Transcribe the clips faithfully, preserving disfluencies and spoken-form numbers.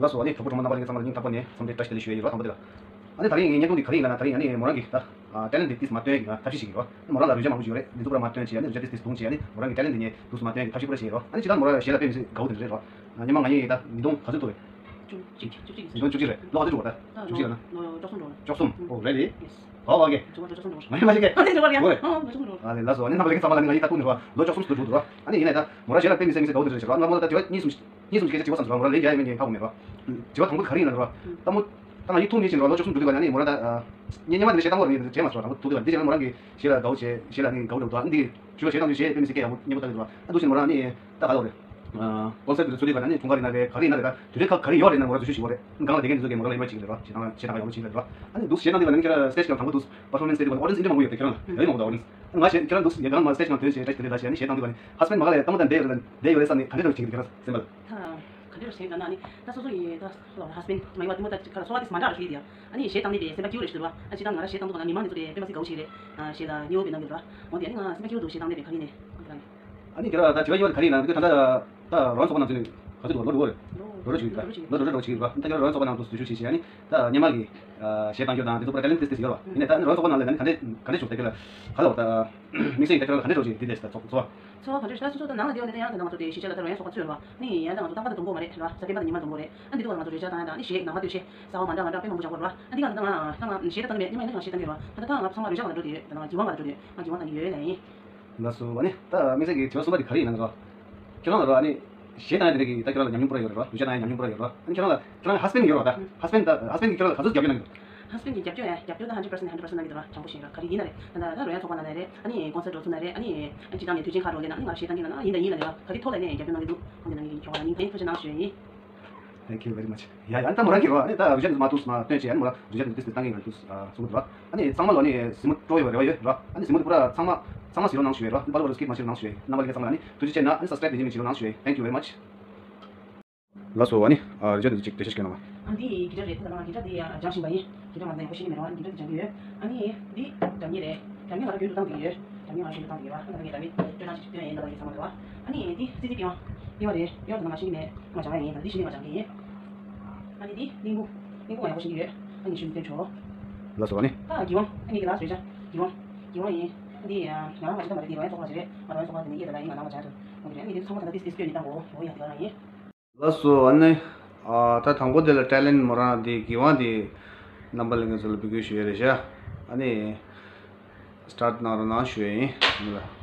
ལགས་སོ། ཨ་ནི་གྲོགས་པོ་གྲོགས་མོ་རྣམ་པ་ལྷན་རྒྱས་ཚང་མ་ལ་སྙིང་ཐག་པ་ནས་འཚམས་འདྲི་བཀྲ་ཤིས་བདེ་ལེགས་ཞུ་ཡ་ཡིན་རོགས། དང་པོ་དེ་ལ། ཨ་ནི་ད་རིང་ངའི་བརྙན་ཐུང་འདི་ག་རེ་ཡིན་ལབ་ན། ད་རིང་ཨ་ནི་མོ་རང་གི་ད་ཨ་ཊེ་ལེན་ཊི་འདི་ཏིས་མ་སྟོན་གི་ང་ཐབས་ཤེས་ཤིག་ཡིན་རོགས། མོ་རང་ལ་རུས་ཆ་མང་པོ་ཞིག་ཡོད་རེད། འདི་ཚོ་པུ་ར་མ་སྟོན་བྱས། ཨ་ནི་རུས་ཆ་ཏིས་ཏིས་བརྡུངས་བྱས། ཨ་ནི་མོ་རང་གི་ཊེ་ལེན་ཊི་འདི་ནས་འདུག་སེ་མ་སྟོན་གི་ཐབས་ཤེས་པུ་ར་བྱས་ཡིན་རོགས། ཨ་ནི་ཇི་ལྟར་མོ་རང་གཞས་ལ་དཔེ་མི་སྲིད་དགའ་པོ་དེ་འདྲ་རེད་རོགས། ཨ་སྔོན་མ་ང་གཉིས་ད་ཉིས་སྟོང་ག་ཚོད་འདུག་རེད། བཅུ་གཅིག་བཅུ་གཅིག་ཉིས་སྟོང་བཅུ་གཅིག་རེད། ལོ་ག་ཚོད་འགྲོ་བ་ད། ད་བཅུ་གཅིག་ལ་ན། ལོ་བཅུ་གསུམ་འགྲོ་བ། བཅུ་གསུམ། ཨོ་རེད་ལེ། ཡེས། ཨོ་ཨོ་ཁེ། བཅུ་གསུམ་འགྲོ་བ། ང་ཡང་མ་ཤེས་ཀི། ཨ་ནི་འགྲོ་བ་རེད། ཨོ་རེད། ཨོ་བཅུ་གསུམ་འགྲོ་བ། ཨ་ལེ་ལགས་སོ། ཨ་ནི་རྣམ་པ་ལྷན་རྒྱས་ཚང་མ་ལ་ནི་ང་ཡི་ད་ཐུག་ནས་རོགས། ལོ་བཅུ་གསུམ་ཙམ་འགྲོ་འདུག་རོགས། ཨ་ནི་ཡིན་ནའི་ད་མོ་རང་གཞས་ལ་དཔེ་མི་སྲིད་མི་སྲིད་དགའ་པོ་དེ་འདྲ་རེད་རོགས། ལོ་བཅུ་གསུམ་ཙམ་འགྲོ་འདུག་རོགས། ཨ་ནི་ཡིན་ནའི་ད་མོ་རང་གཞས་ལ་དཔེ་མི་སྲིད་མི་སྲིད་དགའ་པོ་དེ་འདྲ་རེད་རོགས། ཉིས་སུམ་ཉིས་སུམ་ཅིག་གི་བྱས་བྱས་བསམ་སོང་རོགས། མོ་རང་ལན་རྒྱག་ཡ་མེད་ནས་ཧ་གོ་མེད་རོགས། བྱས་པ་དང་པོ་ག་རེ་ཡིན་ལབ་རོགས། ད་མོ་ད་ང་ཡི་ཐུག་མི་ཤེས་རོགས། ལོ་བཅུ་གསུམ་འགྲོ་དུས་ག་ནས་ཨ་ནི་མོ་རང་ད་ཨ་སྔོན་མ་དེ་འདྲ་གཞས་བཏང་བ་རེད། བྱས་མ་སོང་རོགས། ད་མོ་ཐུག་དུས་ག་འདི་བྱས་ན་མོ་རང་གི་གཞས་ལ་དགའ་པོ་བྱས། གཞས་ལ་ནི་དགའ་པོ་འདྲ་པོ་འདུག་ཨ་ནི་འདི་ཇུ་ལ་གཞས་བཏང་དུས་གཞས་དཔེ་མི་སྲིད་སྐད་ཡག་པོ་སྙན་པོ་བཏང་གི་འདུག་ཨ་འདུག་སེ་མོ་རང་ནི་ད་ག་ལབ་རེད། ཨ་ཀོན་སར་དེ་ཚོ་ཚུགས་དུས་ག་ནས་ནི་ཁྲུང་ཁ་རེད་ན་རེད། ག་རེ་ཡིན་ན་རེད། ད་དུས་ཚོད་ཁ་ག་རེ་ཡོད་རེད་ན་མོ་རང་འཛུལ་ཞུགས་བྱེད་དགོས་རེད། སྒང་ལ་བསྡད་མཁན་དེ་ཚོ་གིས་མོ་རང་ལ་ཡིད་ཆེས་བྱེད་ཀྱི་རེད་རོགས། བྱེད་སྟངས་བྱེད་སྟངས་ཡག་པོ་བྱེད་ཀྱི་རེད་རོགས། ཨ་ནི་འདུག་སེ་བྱེད་སྟངས་དེ་ག་ནས་ཁྱེད་རང་སི་ཊེཇ་སྒང་དང་པོ་འདུག་སེ་པར་ཕོར་མེན་སི་སྟེ་དེ་ག་ནས་ཨོ་ཌི་ཡེན་སི་ཨེ་འདྲ་མང་པོ་ཡོད་རེད། ཁྱེད་རང་ལ་ཡག་ཡོད་མང་པོ་འདུག་ཨོ་ཌི་ཡེན་སི། ང་ཞེས་ཁྱེད་རང་འདུག་སེ་ཡ་གང་མ་སི་ཊེཇ་སྒང་ཐོན་བྱས་བཀྲ་ཤིས་བདེ་ལེགས་ལབ་བྱས་ནས་གཞས་བཏང་དུས་ག་ནས་ཧ་སི་བྷེན་མ་ག་ལ་ཡ་ལྟད་མོ་དང་འདྲེས་ཡོད་རེད་ལབ་ནས་འདྲེས་ཡོད་རེད་བསམ་ནས་ག་འདྲ་འདྲ་བྱེད་ཀྱི་རེད་ཁྱེད་རང་སེམས་པ་ལ། ད་ག་འདྲ་བྱེད་ཀྱི་ན་ནི་ད་སོ་སོ་ཡི་ད་ཧ་སི་བྷེན་མ་ཡོད་པ་དེ་མོ་ད་ག་ལ་སོ་བ་དེ་མ་འདྲ་ར་ཞུ་ཡི་དེ་ཡ། ཨ་ནི་གཞས་བཏང་ནི་དེ་སེམས་པ་སྐྱིད་པོ་རེད་ཞུ་དུས་བ། ཨ་ཅི་ད་ང་ར་གཞས་བཏང་དུས་ག་ན་མི་མང་དེ་ཚོ་དེ་དཔེ་མ་སྲིད་དགའ་པོ་ཞིག་རེད། གཞས་ལ་མཉེས་པོ་བྱེད་གནང་གི་འདུག་འོ་དེ་ཨ་ནི་ང་སེམས་པ་སྐྱིད་པོ་འདུག་གཞས་བཏང་ནི་དེ་ག་རེ་ནས་ཨ་ཅི་ད་ནི། ཨ་ནི་ཁྱེད་རང་ད་དྲི་བ་ཡོད་པ་དེ་ག་རེ་ཡིན་ན་འདི་ད་ད་རང་ཚོགས་པ་ནང་ཚུད་ནས་ག་ཚོད་འགྲོ་ལོ་འགྲོ་གི་རེད། ལོ་འགྲོ་འགྲོ་བྱེད་ཀྱི་རེད། ལོ་འགྲོ་འགྲོ་བྱེད་ཀྱི་རེད། ད་ཁྱེད་རང་རང་ཚོགས་པ་ནང་དུ་འཛུལ་ཞུགས་བྱེད་བྱེད་ཨ་ནི་ད་སྔོན་མ་གི་གཞས་བཏང་རྒྱུ་དང་དེ་ཚོ་པུ་ར་ཊེ་ལེན་ཊི་ཏིས་ཏིས་ཡོད་རེད་བ། ཡིན་ནའི་ད་རང་ཚོགས་པ་ནང་ལ་ད་ནི་ག་འདྲས་ག་འདྲས་བྱུང་ད་ཁྱེད་ལ་ག་ལ་བ་ད་དམིགས་བསལ་ཡིན་ད་ཁྱེད་རང་ལ་ག་འདྲས་འགྲོ་བྱེད་འདི་ལས་ད་ཚོགས་ཚོགས། ཚོགས་ག་འདྲས་ད་སོ་སོ་ད་ནང་ལ་བསྡད་པ་ནི་ད་ཡང་ད་ང་ཚོ་དེ་གཞིས་ཆགས་ལ་ད་རོལ་དབྱངས་ཚོགས་པ་ཚུད་རེད་བ། ནི་ཡང་ད་ང་ཚོ་རྟག་པར་དུ་བསྡོམས་པ་མ་རེད་བ། ཟ་སྤེན་པ་དང་ཉི་མ་བསྡོམས་པ་རེད། ཨ་འདི་ཐོག་ལ་ང་ཚོ་རོལ་ཆ་བཏང་ཡ་དང་ནི་གཞས་ནང་པ་སྟོད་གཞས་གསར་བ་མ་འདྲ་མ་འདྲ་དཔེ་མང་པོ་སྦྱང་དགོས་རེད་བ། ཨ་འདི་ག་ད་ང་ད་ང་གཞས་ད་བཏང་གི་མེད། སྔོན་མ་ཡིན་ན་ང་གཞས་བཏང་གི་རེད་བ། ད་ད་ང་ཚང་མ་རོལ་ཆ་ག་ལ་འགྲོ་དེ་ཡོད། ད་ང་གི་ཝང་ག་ལ་འགྲོ་དེ་ཡོད། ང་གི་ཝང་ག་ལ་ཡོད་ལ་ཡིན། ལགས་སོ། ཨ་ནི་ད་དམིགས་བསལ་གྱི་དྲི་བ་གསུམ་པ་དེ་ག་རེ་ཡིན་ན་རོ། ཁྱེད་རང་ལ་རོ་ཨ་ནི་གཞས་བཏང་ཡ་དེ་འདྲ་གི་ད་ཁྱེད་རང་ལ་ཉམས་མྱོང་པོ་ར་ཡོད་རེད་རོ། རོལ་ཆ་བཏང་ཡ་ཉམས་མྱོང་པོ་ར་ཡོད་རོ། ཨ་ནི་ཁྱེད་རང་ལ་ཁྱེད་རང་ཧ་སི་བྷེན་ཡོད་རོ། ད་ཧ་སི་བྷེན་ད་ཧ་སི་བྷེན་གྱིས་ཁྱེད་རང་ལ་ག་ཚོད་རྒྱབ་སྐྱོར་གནང་གི་འདུག་ཧ་སི་བྷེན་གྱིས་རྒྱབ་སྐྱོར་ཡ་རྒྱབ་སྐྱོར་ད་ཧན་ཌེཌ་པར་སེན་ཊི་ཧན་ཌེཌ་པར་སེན་ཊི་གནང་གི་འདུག་ར། དྲང་པོ་བཤད་ར་ག་རེ་ཡིན་ན་རེད། ད་ད་ད་རོལ་དབྱངས་ཚོགས་པ་ནང་ནས་རེད། ཨ་ནི་ཀོན་སར་འགྲོ་ཚུལ་ནང་རེད། ཨ་ནི་ཨ་སྤྱི་བཏང་ནས་དུས་ཆེན་ཁག་འགྲོ་ལས་ནང་ཨ་ནི་ང་གཞས་བཏང་གི་ཡིན་ལ་ན་ཡིན་ད་ཡིན་ལ་ལས་ར་ག་རེ་ཐོག་ལ་ནས་རྒྱབ་སྐྱོར་གནང་གི་འདུག་ཁོང་གི་ནང་གི་ཁྱོད་ལ་ནི་ཐུགས་རྗེ་གནང་ཞུ་ཡ་ཡིན། Thank you very much. ཡ་ཡ། ཨ་ནི་ད་མོ་རང་གིས་རོ་ཨ་ནི་ད་རུ་ཇ་འདི་མ་ཏུས་མ་སྟོན་བྱས། ཨ་ནི་མོ་རང་རུ་ཇ་འདི་ཏིས་ཏིས་བཏང་གི་ཡོད་ཏུས་གསུང་གི་འདུག་ཨ་ནི་ཚང་མ་ལོ་ནི་སི་མུ་ཊི་སྤྲོ་ཡོད་པའི་རེ་བ་ཡོད་རོ། ཨ་ནི་སི་མུ་ཊི་པུ་ར་ཚང་མ་ཚང་མ་སི་རོ་གནང་ཞུ་ཡ་རོ། ཨ་ནི་པ་ལོ་པ་ར་སི་ཀིབ་མ་བྱེད་རོགས་གནང་ཞུ་ཡ། རྣམ་པ་ལྷན་རྒྱས་ཚང་མ་ལ་ནི་ཐུགས་རྗེ་ཆེ་གནང་། ཨ་ནི་སབ་སི་ཀ་རེབ་དེ་ནི་མི་བྱེད་རོགས་གནང་ཞུ་ཡ། Thank you very much. ལགས་སོ། ཨ་ནི་ཨ་རུ་ཇ་འདི་ཅིག་འགྲེལ་བཤད་ཞུ་གི་ཡིན་ལ། ཨ་འདི་གི་ཊར་རེད། ད་ང་གི་ཊར་འདི་སྦྱང་བཞིན་པ་ཡིན། གི་ཊར་ང་ཚོ་ཡག་པོ་ཤེས་ཀྱི་མེད་རོགས། ཨ་ནི་གི་ཊར་འདི་སྦྱང་གི་ཡོད། ཨ་ནི་འདི་སྒྲ་སྙན་རེད། སྒྲ་སྙན་ང་རང་རྒྱུན་དུ་བཏང་བསྡད་ཀྱི་ཡོད། སྒྲ་སྙན་ང་རང་རྒྱུན་དུ་བཏང་བསྡད་ཀྱི་ཡོད། ཨ་ནི་ད་ངས་སྒྲ་སྙན་སྤྲོད་སྟངས་ཅིག་སྟོན་ཡ་ཡིན། རྣམ་པ་ལྷན་རྒྱས་ཚང་མ་ལ་རོགས། ཨ་ནི་འདི་ཙི་ཙི་པི་ཡོང་པི་ཡོང་རེད། པི་ཡོང་དེ་ང་ཤེས་ཀྱི་མེད། ང་སྦྱང་ཡ་ཡིན། ད་འདི་ཤེས་ནས་ང་སྦྱང་གི་ཡིན། ཨ་ནི་འདི་གླིང་བུ། གླིང་བུ་ང་ཡག་པོ་ཤེས་ཀྱི་ཡོད། ཨ་ནི་ཞུ་སྟོན་ཆོག་ལགས་སོ། ཨ་ནི། ད་གི་ཝང་། ཨ་ནི་གི་ལ་སོ་ཡ་ཆ། གི་ཝང་། གི་ཝང་ཡིན། འདི་ཡ་ང་རང་མ་ཅི་ད་མ་རེད། འདི་རོལ་དབྱངས་ཚོགས་པ་ཅིག་རེད། ང་རོལ་དབྱངས་ཚོགས་པ་དེ་ནས་ཡེ་ད་ལ་ཡིན། ང་ནང་མ་སྦྱང་དུ་འོ་དེ་རེད། ཨ་ནི་འདི་ཚང་མ་ད་ལྟ་ཏིས་ཏིས་སྐྱོན་ནི་ད་འོ་འོ་ཡ་དེ་ག་རང་ཡིན། ལགས་སོ། ཨ་ནི། ཨ་ད་དང་པོ་དེ་ལ་ཊེ་ལེན་ཊི་མོ་རང་དེ་གི་ཝང་དེ་རྣམ་པ་ལྷན་རྒྱས་ཚོ་ལ་འབུལ་དགོས་ཞུ་ཡ་རེད་ཤག་ཨ་ནི་སི་ཊར་ཊི་གནང་རོགས་གནང་ཞུ་ཡ་ཡིན་མི་ལ།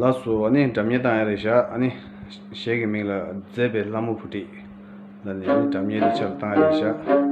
ལགས་སོ། ཨ་ནི་སྒྲ་སྙན་བཏང་ཡ་རེད་ཤག་ཨ་ནི་གཞས་ཀྱི་མིང་ལ་མཛེས་པའི་ལྷ་མོ་བུ་ཁྲིད་ལ་ནི་ཨ་ནི་སྒྲ་སྙན་དེ་ཆ་ལ་བཏང་ཡ་རེད་ཤག་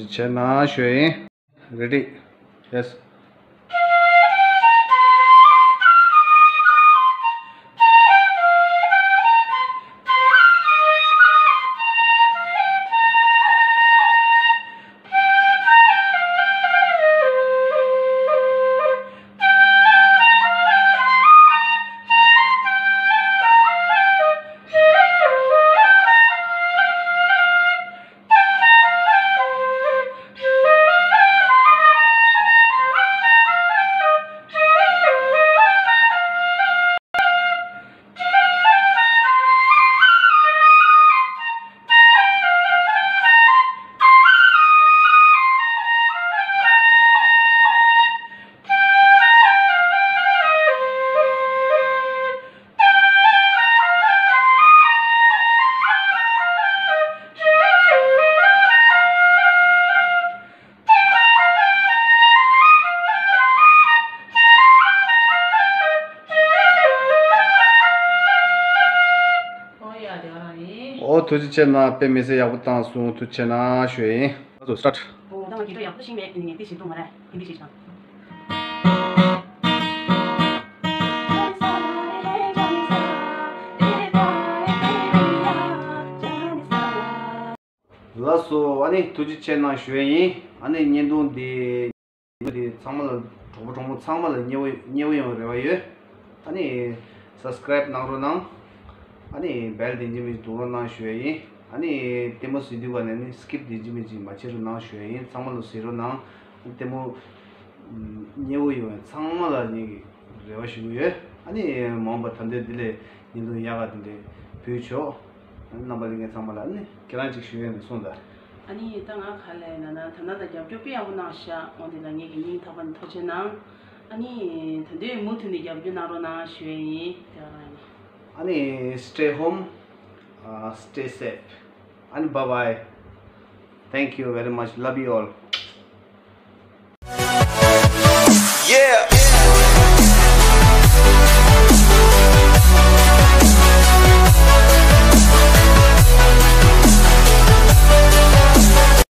བྱས་ན་ཞུ་ཡིན། Ready? Yes. ཨོ་ཡ་དེ་ག་རང་ཡིན། ཨོ་ཐུགས་རྗེ་ཆེ་གནང་། དཔེ་མི་སྲིད་ཡག་པོ་བཏང་སོང་། ཐུགས་རྗེ་ཆེ་གནང་ཞུ་ཡིན། ལགས་སོ་start། ཨོ་ད་ང་གི་འདྲ་ཡག་པོ་ཤེས་མེད། ནི་ནི་དེ་ཞིག་འདུག་མ་རེད། དེ་འདི་ཞིག་དང་། ལགས་སོ། ཨ་ནི་ཐུགས་རྗེ་ཆེ་གནང་ཞུ་ཡ་ཡིན། ཨ་ནི་བརྙན་ཐུང་འདི་འདི་ཚང་མ་ལ་གྲོགས་པོ་གྲོགས་མོ་ཚང་མ་ལ་མཉེས་པོ་མཉེས་པོ་ཡོང་རེ་བ་ཡོད། ཨ་ནི་subscribe གནང་རོགས་གནང་། ཨ་ནི་bell དེ་འཇིགས་མེད་ཅིག་བརྡུང་རོགས་གནང་ཞུ་ཡ་ཡིན། ཨ་ནི་ལྟད་མོ་གཟིགས་དུས་ག་ནས་ནི་skip དེ་འཇིགས་མེད་ཅིག་མ་བྱེད་རོགས་གནང་ཞུ་ཡ་ཡིན། ཚང་མ་ལ་གཟིགས་རོགས་གནང་། ལྟད་མོ་མཉེས་པོ་ཡོང་བའི་ཚང་མ་ལ་ངེད་ཀྱི་རེ་བ་ཞུ་གི་ཡོད། ཨ་ནི་མ་འོངས་པ་ད་ལྟའི་འདི་ལས་བརྙན་ཐུང་ཡག་ག་དེ་འདྲའི་ཕུལ་ཆོག། ཨ་ནི་རྣམ་པ་ལྷན་རྒྱས་ཚང་མ་ལ་ཨ་ནི་ཁྱེད་རང་ཅིག་ཞུ་ཡ་མེད་གསུངས་དང་། ཨ་ནི་ད་ང་ག་ལས་ན་ན་ད་ན་ད་རྒྱབ་སྐྱོར་དཔེ་ཡག་པོ་གནང་ཤག། འོ་འདི་ལ་ངེད་ཀྱི་སྙིང་ཐག་པ་ནས་ཐུགས་རྗེ་གནང་། ཨ་ནི་ད་དུང་མུ་མཐུད་ནས་རྒྱབ་སྐྱོར་གནང་རོགས་གནང་ཞུ་ཡ་ཡིན། དེ་རང་ཡིན། ཨ་ནི་stay home, uh, stay safe. ཨ་ནི་bye bye. Thank you very much. Love you all. Yeah.